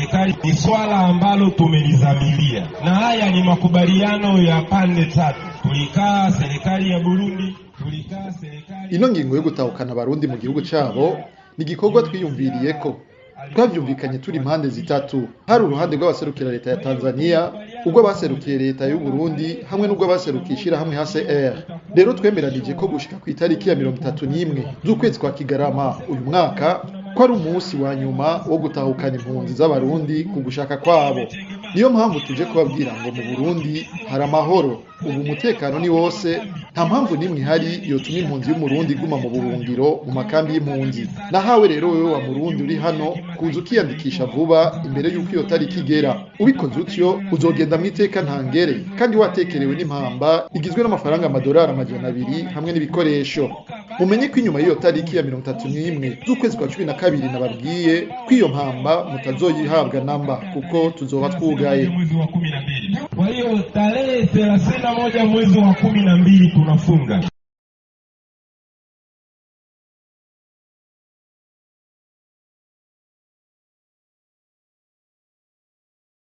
serikali ni swala ambalo tumelizamilia, na haya ni makubaliano ya pande tatu. Tulikaa serikali ya Burundi, tulikaa serikali. Ino ngingo yo gutahukana Abarundi mu gihugu cabo ni igikorwa twiyumviriyeko. Twavyumvikanye turi impande zitatu: hari uruhande rw'abaserukira leta ya Tanzania, urw'abaserukiye leta y'u Burundi hamwe n'urw'abaserukiye ishirahamwe HCR. Rero twemeranije ko gushika kw'itariki ya 31 z'ukwezi kwa Kigarama uyu mwaka ko ari umunsi wa nyuma wo gutahukana impunzi z'Abarundi ku gushaka kwabo. Niyo mpamvu tuje kubabwira ngo mu Burundi hari amahoro, ubu umutekano ni wose, nta mpamvu n'imwe ihari yotuma impunzi y'Umurundi iguma mu buhungiro mu makambi y'impunzi. Nahawe rero wewe wa Murundi uri hano kuza ukiyandikisha vuba imbere y'uko iyo tariki igera. Ubikoze utyo uzogenda mu iteka ntangere kandi watekerewe n'impamba igizwe n'amafaranga amadolari 200 hamwe n'ibikoresho. Mumenye ko inyuma y'iyo tariki ya 31 z'ukwezi kwa 12 nababwiye ko iyo mpamba mutazoyihabwa namba kuko tuzoba twugaye. Mwezi wa 12. Kwa hiyo tarehe 31 mwezi wa 12 tunafunga.